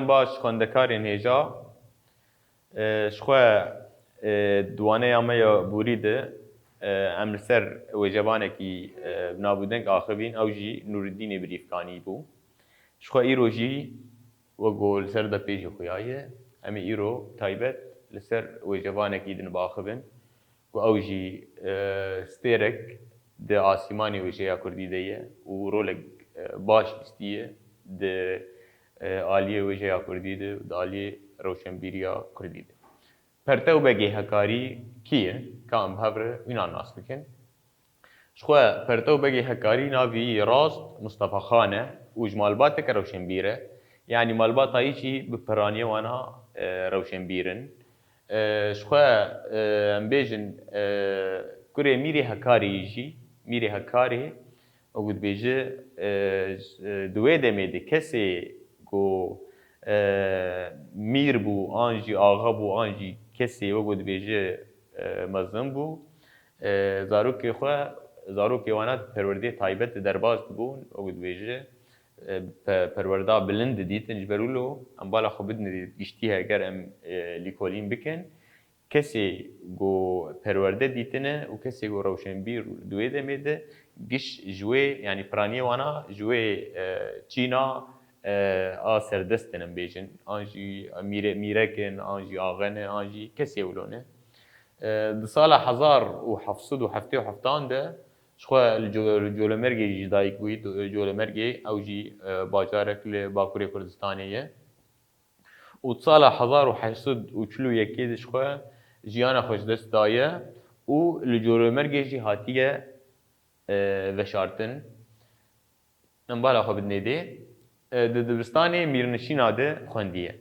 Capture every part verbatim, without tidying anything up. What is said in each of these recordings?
Baş xwendekarên hêja, e, ji xwe, e, di waneya me ya borî de, e, em li ser wêcevanekî, e, bi navûdeng axivîn, ew jî Nûreddînê Birîfkanî bû. Ji xwe îro jî wek ku li ser de pêşî xuya ye, em ê îro taybet li ser wêcevanekî din biaxivin. Ku ew jî, e, stêrek di asîmanê wêjeya kurdî de ye û rolek, e, baş lîstiye di, e, aliyê wêjeya kurdî de, di aliyê rewşenbîriya kurdî de. Pertew Begê Hekarî kî ye? Ka em bi hev re wîna nas bikin. Ji xwe Pertew Begê Hekarî navê wî rast Mustafa Xan e û ji malbateke rewşenbîr e. Yanî malbata wî jî bi piraniyê wana, e, rewşenbîr in. E, ji xwe, e, em bêjin, e, kurê Mîrê Hekarî jî, Mîrê Hekarî, wek ku dibêje, e, j-, e, di wê demê de kesê ku, e, mîr bû, an jî axa bû, an jî kesê wek ku dibêje, e, mezin bû, e, zarokê xwe, zarokê wana di perwerdê taybet de derbas dibûn, wek ku dibêje, e, pe-, perwerda bilind didîtin. Ji ber wilo em bala xwe bidin giştî heger em, e, lîkolîn bikin. Kesê ku perwerde dîtine û kesê ku rewşenbîr di wê demê de giş ji wê, yanî piraniyê wana ji wê, e, çîna, e, a serdest in em bêjin. An jî mîre-, mîrek in, an jî axe ne, an jî kesê wilo ne. E, di sala hezar û heft sed û heftê û heftan de ji xwe li Co-, li Colemêrgê jî dayik bûyî. Do-, Colemêrgê ew jî, e, bajarek li Bakurê Kurdistanê ye. Û di sala hezar û heşt sed û çil û yekê de ji xwe jiyana xwe ji dest daye û li Colemêrgê jî hatiye, e, veşartin. Em bala xwe bidinê dê. E, di dibistanê Mîrnişîna de xwendiye.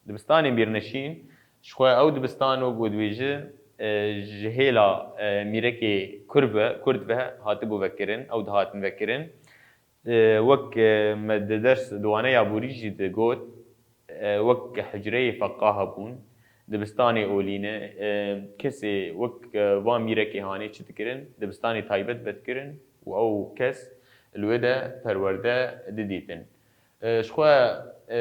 Dibistanê Mîrnişîn, ji xwe ew dibistan wek ku dibêje, e, ji hêla, e, mîrekê Kurd ve, Kurd ve hatibû vekirin, ew dihatin vekirin. E, wek, e, me di ders di waneya borî jî digot, e, wek hucreyê feqaha bûn, dibistanê olî ne, e, kesê wek, e, van mîrekê hanê çi dikirin, dibistanê taybet vedikirin û ew kes li wê de perwerde didîtin. E, ji xwe, e,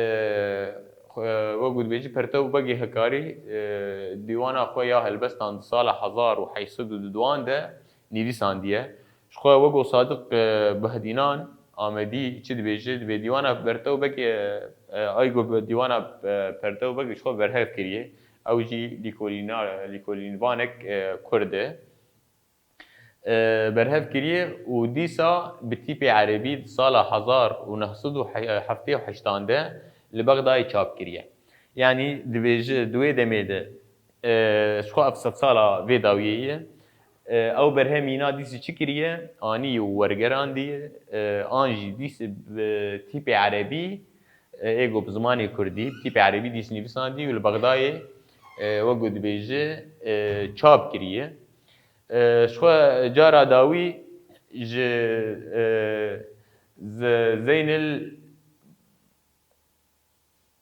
xwe, wek ku dibêjî, Pertew Begê Hekarî, e, dîwana xwe ya helbestan di sala hezar û heşt sed û duduan de nivîsandiye. Ji xwe wek ku Sadiq, e, Behdînan Amedî çi dibêje, dibê dîwana Pertew Begê, e, ay ku bi dîwana, e, Pertew Begê ji xwe berhev kiriye. Ew jî lîkolîna-, lîkolînvanek, e, Kurd e. E, berhev kiriye û dîsa bi tîpê erebî di sala hezar û neh sed û heftê û heştan de li Bexdayê çap kiriye. Yanî dibêje di wê demê de, e, ji xwe ev sedsala vê dawiyê ye. E, ew berhemîna dîsî çi kiriye? Anî û wergerandiye, e, an jî dîsî bi tîpê erebî, e, ê ku bi zimanê kurdî, bi tîpê erebî dîs nivîsandî û li Bexdayê, e, wek ku dibêje, e, çap kiriye. E, ji xwe cara dawî ji, e, Ze-, Zeynil,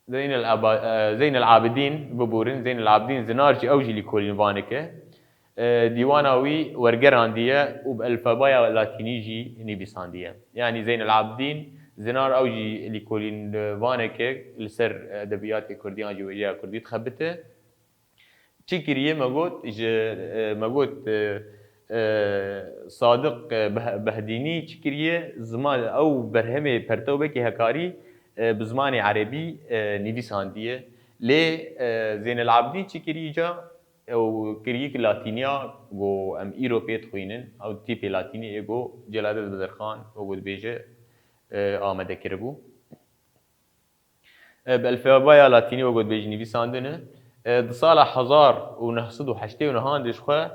Zeynil Aba-, e, Zeynil Abidîn, biborin, Zeynil Abidîn Zinar jî ew jî lîkolînvanek e. E, dîwana wî wergerandiye û bi elfabaya latînî jî nivîsandiye. Yanî Zeynel Abidîn Zinar ew jî lîkolînvanek e, li ser edebiyatê kurdî an jî wêjeya kurdî dixebite. Çi kiriye me got, ji, e, me got, e, e, Sadiq, e, Beh-, Behdînî çi kiriye, ziman ew berhemê Pertewbekê Hekarî, e, bi zimanê erebî, e, nivîsandiye. Lê, e, Zeynel Abidîn çi kiriye ca? Ew kiriyek latîniya ku em îro pê dixwînin, ew tîpê latînî ê ku Celadet Bedirxan wek ku dibêje, e, amade kiribû. E, bi elfabaya latînî wek ku dibêje nivîsandine. E, di sala hezar û neh sed û heştê û nehan de ji xwe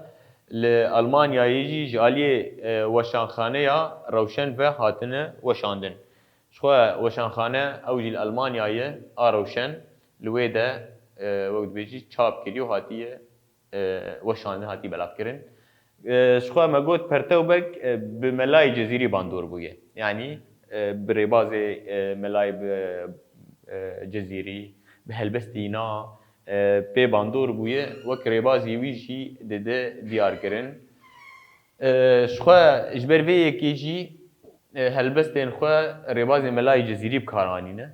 li Almanyayê jî ji aliyê, e, weşanxaneya Rewşen ve hatine weşandin. Ji xwe weşanxane ew jî li Almanya ye, a Rewşen, li wê de, e, wek dibêjî çap kiriye û hatiye, e, weşandin, hatiye belavkirin. E, ji xwe me got Pertewbek, e, bi Melayê Cezîrî bandor bûye. Yanî, e, bi rêbazê, e, Melayê bi, e, Cezîrî, bi helbestî na, e, pê bandor bûye, wek rêbazî wî jî dide diyar kirin. E, ji xwe ji ber vê yekê jî, e, helbestên xwe rêbazê Melayê Cezîrî bi kar anîne.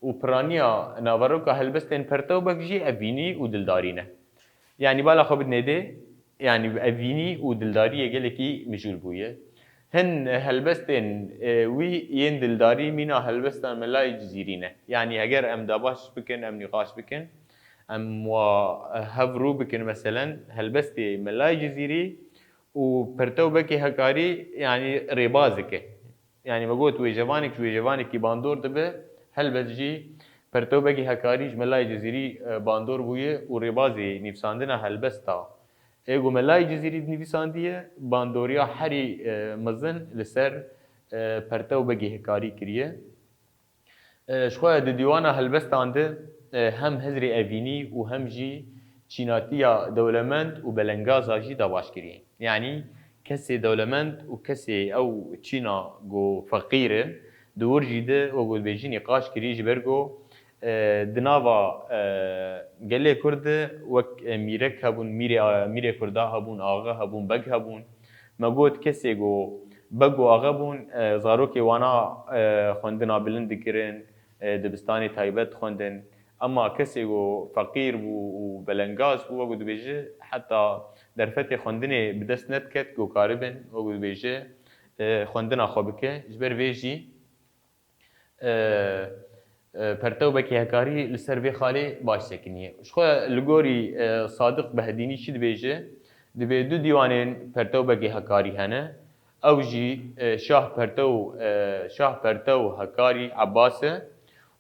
û piraniya naveroka helbestên pertewbek jî evînî û dildarî ne. Yanî bala xwe bidinê dê, yanî evînî û dildariyê gelekî mijûl bûye. Hin helbestên, e, wî yên dildarî mîna helbesta Melayê Cizîrî ne. Yanî heger em dabaş bikin, em nîqaş bikin, em wa, e, hev rû bikin, meselen, helbestê Melayê Cizîrî û pertewbekê Hekarî, yanî rêbazek e. Yanî me got wêjevanek ji wêjevanekî bandor dibe, helbet jî pertewbekê Hekarî ji Melayê Cizîrî, e, bandor bûye û rêbazê nivîsandina helbesta ê ku Melayê Cizîrî dinivîsandiye, bandoriya herî, e, mezin li ser, e, pertewbekê Hekarî kiriye. E, ji xwe di dîwana helbestan de, e, hem hizrê evînî û hem jî çînatiya dewlemend û belengaza jî dabaş kiriye. Yanî kesê dewlemend û kesê ew çîna ku feqîr e, di wir jî de wek ku dibêjî nîqaş kirî, ji ber ku, e, di nava, e, gelê Kurd de wek, e, mîrek hebûn, mîrê, mîrê Kurda hebûn, axe hebûn, beg hebûn. Me got kesê ku beg û axe bûn, e, zarokê wana, e, xwendina bilind dikirin, e, dibistanê taybet dixwendin. Ema kesê ku feqîr bû û belengaz bû, wek ku dibêje, heta derfetê xwendinê bi dest nediket ku karibin, wek ku dibêje, e, xwendina xwe bike. Ji ber vê jî, e, e, pertewbekê Hekarî li ser vê xalê baş sekiniye. Ji xwe li gorî, e, Sadiq Behdînî çi dibêje? Dibê du dîwanên pertewbekê Hekarî hene. Ew jî, e, Şah Pertew, e, Şah Pertew Hekarî Ebbas e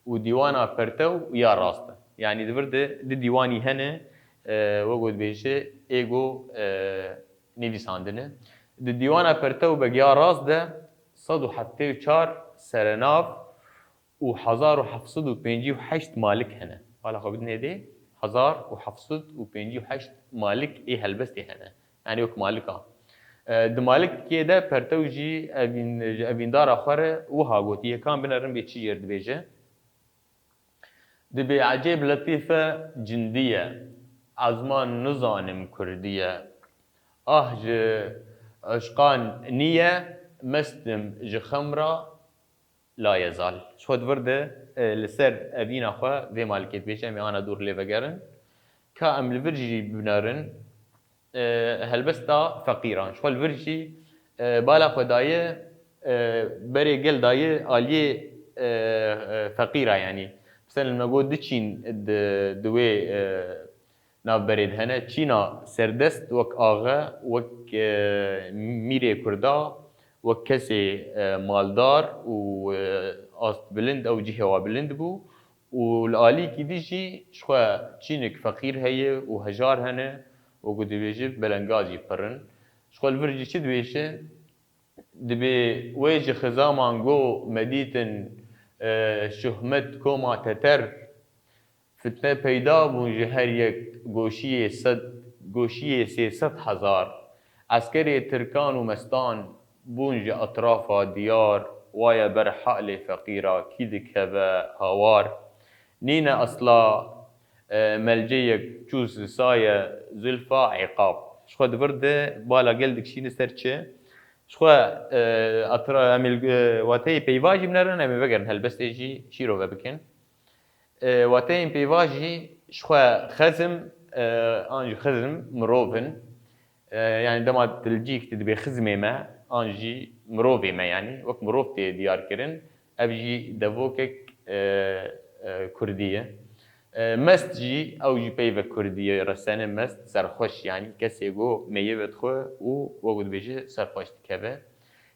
û Dîwana Pertew ya Rast e. Yanî di vir de du dîwanî hene, e, wek ku dibêje, ê ku, e, nivîsandine. Di Dîwana Pertew Beg ya Rast de sed û heftê û çar serenav û hezar û heft sed û pêncî û heşt malik hene. Bala xwe bidinê dê, hezar û heft sed û pêncî û heşt malik ê helbestê hene. Yanî wek malika. E, di malikê de pertew jî evîn-, ji evîndara xwe re wiha gotiye, kan binerin bê çi jêr dibêje. Dibê ecêb letîfe cindî ye, ez ma nizanim kurdî ye. Ah ji eşqan nîye, mestim ji xemra, layezal. Ji xwe di vir de, e, li ser evîna xwe vê malikê dibêje, em ê ana dûr lê vegerin. Ka em li vir jî binerin, e, helbesta feqîran. Ji xwe li vir jî, e, bala xwe daye, e, berê gel daye aliyê, e, e, feqîra, yanî. Mesela me got du çîn di, di wê, e, navberê de hene. Çîna serdest wek axe, wek, e, mîrê Kurda, wek kesê, e, maldar û, e, astbilind ew cihê wa bilind bû û li alîkî dî jî ji xwe çînik feqîr heye û hejar hene, wek ku dibêje belengaz jî pir in. Ji xwe li vir jî çi dibêje? Dibê wê ji xizaman go me dîtin, e, şuhmet koma teter, fitne peyda bûn ji her yek goşiyê sed, goşiyê sê sed hezar. Eskerê tirkan û mestan bûn ji etrafa diyar, waye ber halê feqîra kî dikeve hawar. Nîne esla, e, melceyek çû zisaye zulfa îqab. Ji xwe di vir de bala gel dikişîne ser çi? Ji xwe, e, atra, em ê, e, wateyê peyva jî binerin, em ê vegerin helbestê jî şîrove bikin. E, wateyên peyva jî ji xwe xezim, e, an jî xizim mirov in. E, yanî dema dilcîk tu dibê xizmê me, an jî mirovê me, yanî wek mirov tê diyar kirin. Ev jî devokek, e, e, kurdî ye. E, mest jî, ew jî peyvek kurdî ye, resene mest, serxweş, yanî kesê ku meyê vedixwe û wek dibêje serxweş dikeve.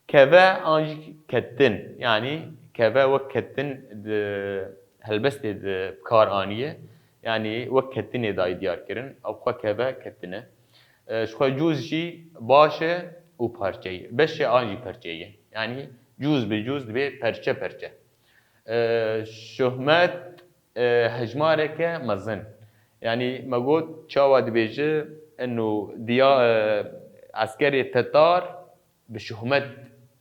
Keve an jî ketin, yanî keve wek ketin di helbestê de bi kar aniye, yanî wek ketinê dayî diyar kirin, ew xwe keve ketine. E, ji xwe cûz jî baş e û parçe ye. Beş e an jî perçe ye. Yanî cûz bi cûz dibê perçe perçe. E, şuhmet, e, hejmareke mezin. Yanî me got çawa dibêje, eno diya, e, eskerê tetar bi şuhmet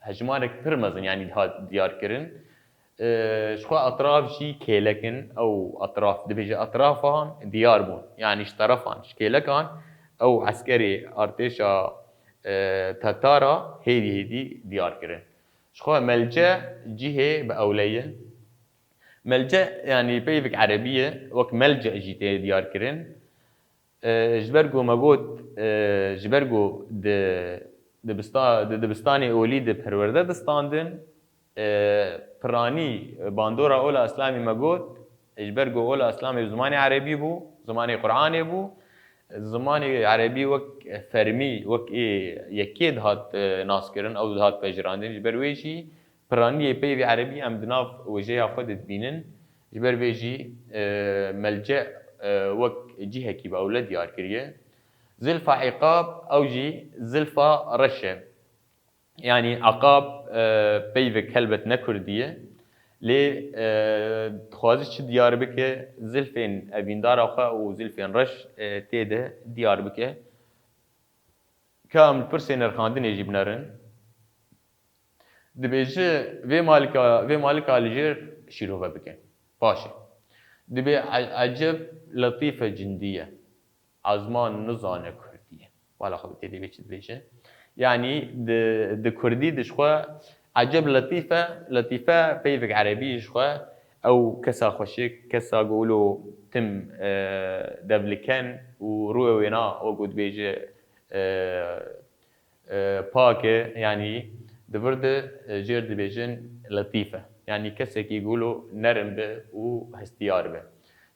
hejmarek pir mezin, yanî diha diyar kirin. E, ji xwe etraf jî kêlek in, ew etraf dibêje etrafan diyar bûn. Yanî ji terefan, ji kêlekan ew eskerê artêşa, e, tetara hêdî hêdî diyar kirin. Ji xwe melce cihê bi ewle ye. Melce, yanî peyvek erebî ye, wek melce jî tê diyar kirin. E, ji ber ku me got, e, ji ber ku di, dibista-, di dibistanê olî de perwerde distandin, e, piranî bandora Ola Îslamê me got, ji ber ku Ola Îslamê bi zimanê erebî bû, zimanê Qur'anê bû, zimanê erebî wek fermî, wek ê yekê dihat, e, naskirin, ew dihat pejirandin. Ji ber wê jî piraniyê peyvê erebî em di nav wêjeya xwe de dibînin. Ji ber vê jî, e, melce, e, wek cihekî bi ewle diyar kiriye. Zilfa îqab, ew jî zilfa reş e. Yanî eqab, e, peyvek helbet ne kurdî ye. Lê, e, dixwaze çi diyar bike, zilfên evîndara xwe û zilfên reş, e, tê de diyar bike. Ka em li pirsê nirxandinê jî binerin. Dibêje vê malika, vê malika li jêr şîrove bike. Paşê. Dibê e-, eceb letîfe cindî ye. Ezman nizane kurdî ye. Wala xwe tê dibê çi dibêje. Yanî di, di kurdî de ji xwe eceb letîfe, letîfe peyvek erebî ji xwe ew kesa xweşik, kesa ku wilo tim, e, devliken û rûyê wêna wek ku dibêje, e, e, pak e, yanî di vir de, e, jêr dibêjin letîf e. Yanî kesekî ku wilo nerm be û hestiyar be.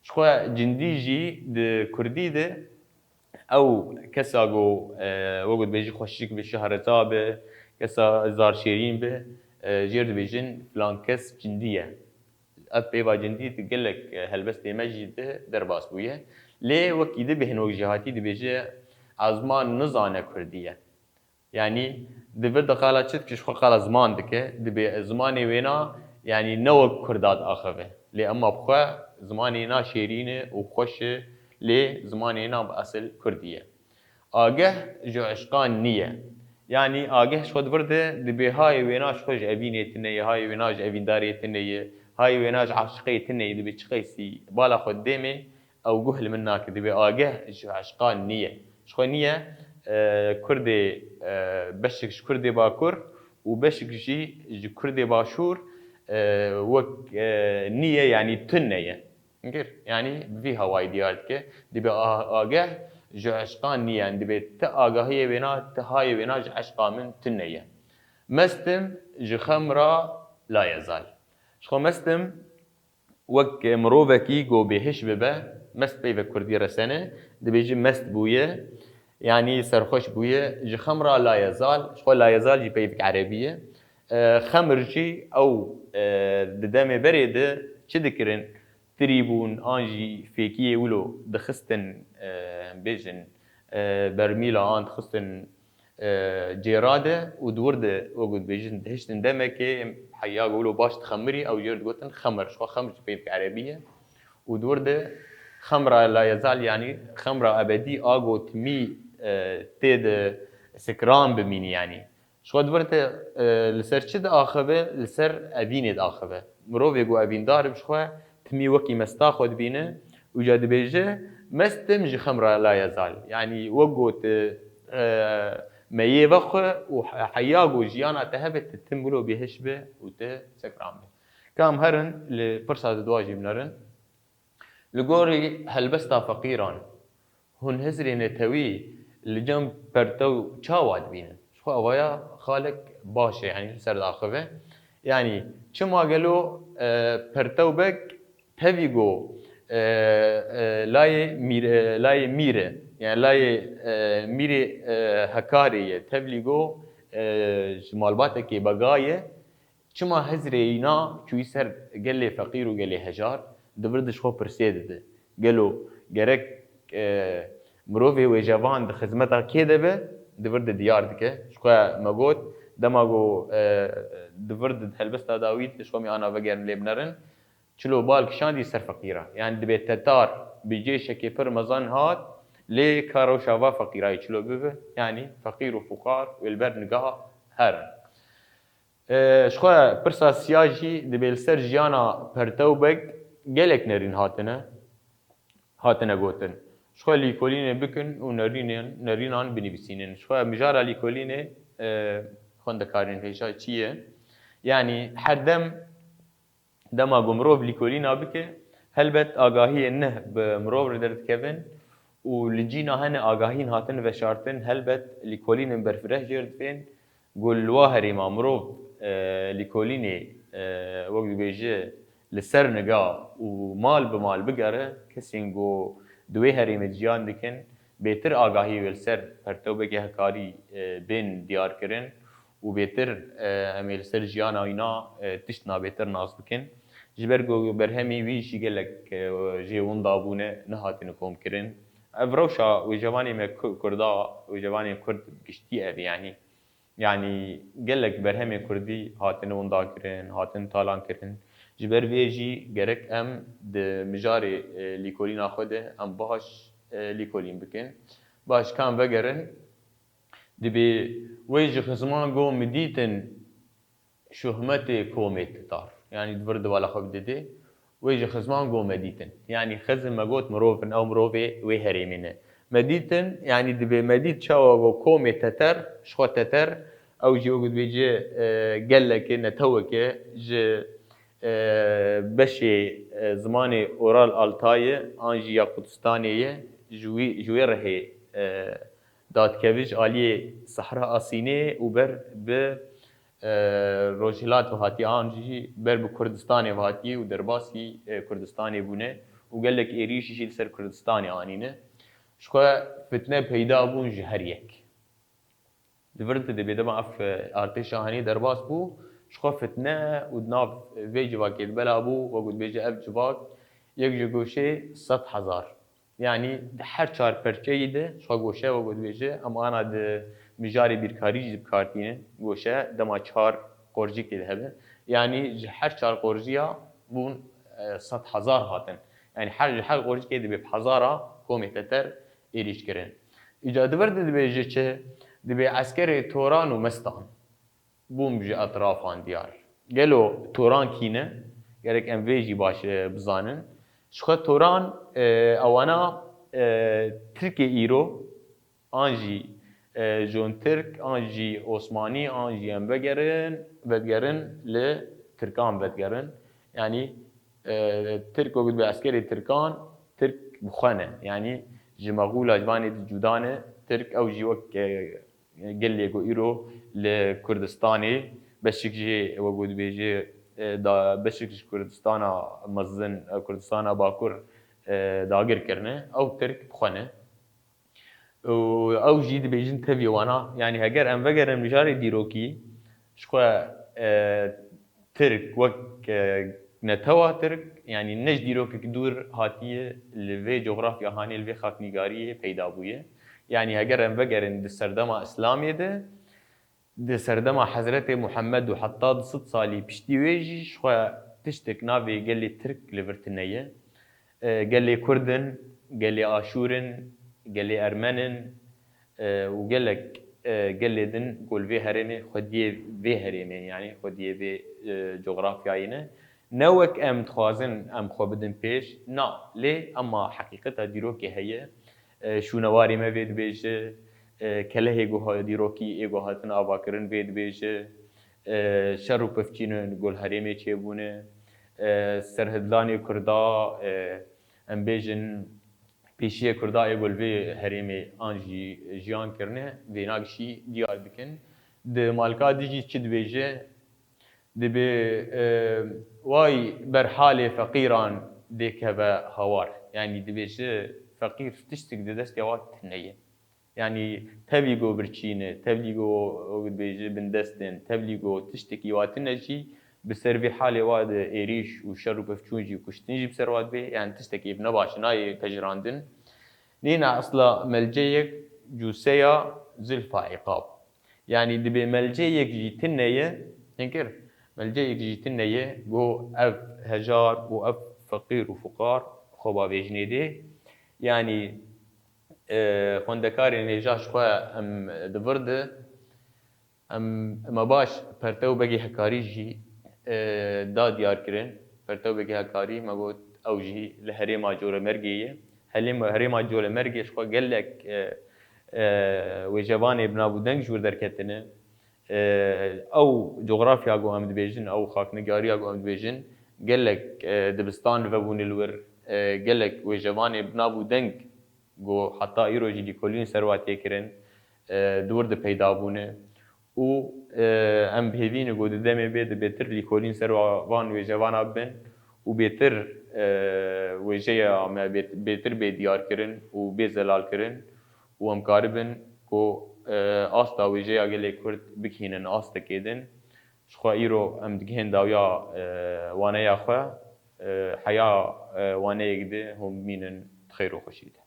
Ji xwe cindî jî di kurdî de ew kesa ku, e, wek ku dibêjî xweşik be, şehreza be, kesa zarşêrîn be, e, jêr dibêjin filan kes cindî ye. Ev peyva cindî di gelek, e, helbestê me jî de derbas bûye. Lê wekî di bêhn wek jêhatî dibêje, ezman nizane kurdî ye. Yanî di vir de qala çi dike, ji xwe qala ziman dike, dibê zimanê wêna, yanî ne wek kurda diaxive. Lê ema bi xwe zimanê na şêrîn e û xweş e, lê zimanê na bi esil kurdî ye. Ageh ji eşqan nîye. Yanî ageh ji xwe di vir de dibê hayê wêna ji xwe ji evînê tune ye, hayê wêna ji evîndarê tune ye, hayê wêna ji aşiqê tune ye, dibê çi qeysî bala xwe didêmê, ew guh li min nake, dibê ageh ji eşqan nîye. Ji xwe nîye, e, Kurdê, e, beşek ji Kurdê Bakur û beşek jî ji Kurdê Başûr, e, wek, e, nîye, yanî tune ye. Gir, yanî bi vî hawayî diyar dike. Dibê a-, ageh ji eşqan nîye, yanî dibê ti agahiyê wêna, ti hayê wêna ji eşqa min tune ye. Mestim ji xemra layezal. Ji xwe mestim wek mirovekî ku bêhiş bibe, mest peyvek kurdî resene, dibêjin mest bûye, yanî serxweş bûye, ji xemra layezal, ji xwe layezal jî peyvek erebî ye. E, xemr jî ew, e, di demê berê de çi dikirin? Tirîbûn an jî fêkiyê wilo dixistin, e, bêjin, e, bermîla an dixistin, e, cêra de û di wir de, wek ku dibêjin, dihiştin demekê, heya ku wilo baş dixemirî, ew jê re digotin xemir. Ji xwe xemir jî peyvek erebî ye. Û di wir de xemra layezal, yanî xemra ebedî, a ku timî, e, tê de sikran bimînî, yanî. Ji xwe di vir de, e, li ser çi diaxive? Li ser evînê diaxive. Mirovê ku evîndar bi ji xwe timî wekî mesta xwe dibîne û ca dibêje, mestim ji xemra layezal. Yanî wek got, e, meyê vexwe û he-, heya ku jiyana te hebe, tu tim wilo bêhiş be û tu sekran be. Ka em herin li pirsa di dua jî binerin. Li gorî helbesta feqîran, hûn hizrê netewî li cem pertew çawa dibînin? Ji xwe avaya xalek baş e, yanî li ser diaxive. Yanî çima gelo, e, pertewbek tevî go, e, e, layê mîr-, e, layê mîr e, yanî layê, e, mîrê, e, hekarê ye, tevlî go, e, ji malbatekê bega ye, Çima hizrê îna çûyî ser gelê feqîr û gelê hejar? Di vir de ji xwe pirsê dide. Gelo gerek, e, mirovê wêjevan di xizmeta kê de be? Di vir de diyar dike. Ji xwe me got, dema ku, e, di vir de di helbesta dawî de ji xwe mî ana vegerin lê binerin. Çilo bal kişandî ser feqîra. Yanî dibê tetar bi cêşekê pir mezin hat, lê ka rewşa va feqîrayê çilo bibe, yanî feqîr û fuqar wê li ber nigeha herin. E, ji xwe pirsa siya jî dibê li ser jiyana pertewbek gelek nerîn hatine, hatine gotin. Ji xwe lîkolînê bikin û nerînên, nerînan binivîsînin. Ji xwe mijara lîkolînê, e, xwendekarên hêja çi ye? Yanî her dem Dema ku mirov lîkolîna bike, helbet agahiyên neh bi mirov re derdikevin û li cîna hene agahiyên hatin veşartin, helbet lîkolînên berfireh jê re difên. Ku li wa herêma mirov, e, lîkolînê, e, wek dibêje, li ser niga û mal bi mal bigere, kesên ku di wê herêmê de jiyan dikin, bêtir agahiyê wê li ser pertewbeke hekarî, e, bên diyarkirin û bêtir, e, em ê li ser jiyana wîna, e, tiştna bêtir nas bikin. Ji ber ku berhemê wî jî gelek, e, jê winda bûne, nehatine komkirin. Ev rewşa wêjevanê me ku-, Kurda, wêjevanên Kurd giştî ev e, yanî. Yanî gelek berhemên Kurdî hatine winda kirin, hatin talan kirin. Ji ber vê jî gerek em di mijarê, e, lîkolîna xwe de em baş, e, lîkolîn bikin. Baş, ka em vegerin, dibê wê ji xizman go mi dîtin şuhmetê komê titar. Yanî di vir di bala xwe bididê. Wê ji xizman go me dîtin. Yanî xizm me got mirov in, ew mirovê wê herêmê ne. Me dîtin, yanî dibê me dît çawa go komê teter, ji xwe teter, ew jî wek dibêje, e, geleke, neteweke ji, e, beşê, e, zimanê Oral Altayê an jî ya Kurdistanê ye, ji wî, ji wê rihê, e, dadikeve ji aliyê Sehra Asînê û ber bi, e, Rojhilat ve hatiye an jî ber bi Kurdistanê ve hatiye û derbasî, e, Kurdistanê bûne û gelek êrîşî jî li ser Kurdistanê anîne. Ji xwe fitne peyda bûn ji her yek. Di vir de dibê dema ev, e, artêşa henê derbas bû, ji xwe fitne û di nav vê civakê de bela bû, wek ku dibêje ev civak yek ji goşê sed hezar. Yanî di her çar perçeyî de, ji xwe goşe, wek ku dibêje, em ana di mijarê bîrkarî jî bi kar tînin. Goşe dema çar qorcîkê de hebe. Yanî ji her çar qorciya bûn, e, sed hezar hatin. Yanî her, ji her qorcîkê dibê bi hezara komê teter êrîş kirin. Îca di vir de dibêje çi? Dibê eskerê Toran û Mestan bûn ji etrafan diyar. Gelo Toran kî ne? Gerek em vê jî baş, e, bizanin. Ji xwe Toran, e, ewana, e, Tirkê îro, an jî, e, jon Tirk, an jî Osmanî, an jî em vegerin, vedigerin li Tirkan vedigerin. Yanî, e, Tirk wek dibe eskerê Tirkan, Tirk bi xwe ne. Yanî ji Mexûla ji vanê di cuda ne, Tirk ew jî wek, e, gelê ku îro li Kurdistanê beşik jê, wek ku dibêje, e, da, beşik ji Kurdistana mezin, e, Kurdistana Bakur, e, dagir kirine, ew Tirk bi xwe ne. Û ew jî dibêjin tevî wana, yanî heger em vegerin mijarê dîrokî, ji xwe, e, Tirk wek, e, netewa Tirk, yanî ne ji dîrokek dûr hatiye li vê cografya hanê, li vê xaknîgariyê peyda bûye. Yanî heger em vegerin di serdema Îslamê de, di serdema Hezretê Muhammed û heta du sed salî piştî wê jî ji xwe tiştek navê gelê Tirk li vir tune ye. E, gelê Kurd in, gelê Aşûr in, gelê Ermen in, e, û gelek, e, gelê din ku li vê herêmê xwediyê vê herêmê, yanî xwediyê vê, e, cografyayê ne. Ne wek em dixwazin em xwe bidin pêş, na, lê ema heqîqeta dîrokê heye. E, şûnewarê me vê dibêje, e, kelehê ku ha-, dîrokî ê ku hatin avakirin vê dibêje, e, şer û pevçûnên ku li herêmê çêbûne, e, serhildanê Kurda, e, em bêjin, pêşiyê Kurda ê ku li vê herêmê an jî jiyan kirine, vênak jî diyar dikin. Di malka dî jî çi dibêje? Dibê, e, way ber halê feqîran dêkeve hawar. Yanî dibêje feqîr tiştek di destê wa tune ye. Yanî tevlî go birçî ne, tevlî go, go dibêje bindest in, tevlî go tiştekî wa tune jî bi ser vê halê wa de êrîş û şer û pevçûn jî kuştin jî bi ser wa dibe. Yanî tiştekî ev ne baş nayê pejirandin. Nîna esla melceyek cûseya zilfa îqab. Yanî dibê melceyek jî tune ye, hinkir, melceyek jî tune ye, go ev hejar û ev feqîr û fuqar xwe bavêjinê dê. Yanî, e, xwendekarên hêja ji xwe em di vir de, em, me baş Pertew Begê Hekarî jî, e, da diyar kirin. Pertew Begê Hekarî me got ew jî li herêma Colemêrgê ye. Herêma, herêma Colemêrgê ji xwe gelek, e, e, wêjevanê bi nav û deng ji wir derketine. E, ew cografya ku em dibêjin, ew xaknigariya ku em dibêjin, Gelek e, dibistan li vebûne li wir, e, gelek wêjevanê bi nav û deng ku heta îro jî lîkolîn ser wa tê kirin, e, di wir de peyda bûne. Û e, em bi hêvî ne ku di demê bê de bêtir lîkolîn ser wa van wêjevana bibin û bêtir e, wêjeya me bêt- bêtir bê diyar kirin û bê zelal kirin û em karibin ku e, asta wêjeya gelê Kurd bikihînin astekê din. Ji xwe îro em digihên dawiya e, waneya xwe, e, heya e, waneyek di hûn bimînin di xêr û xweşî de.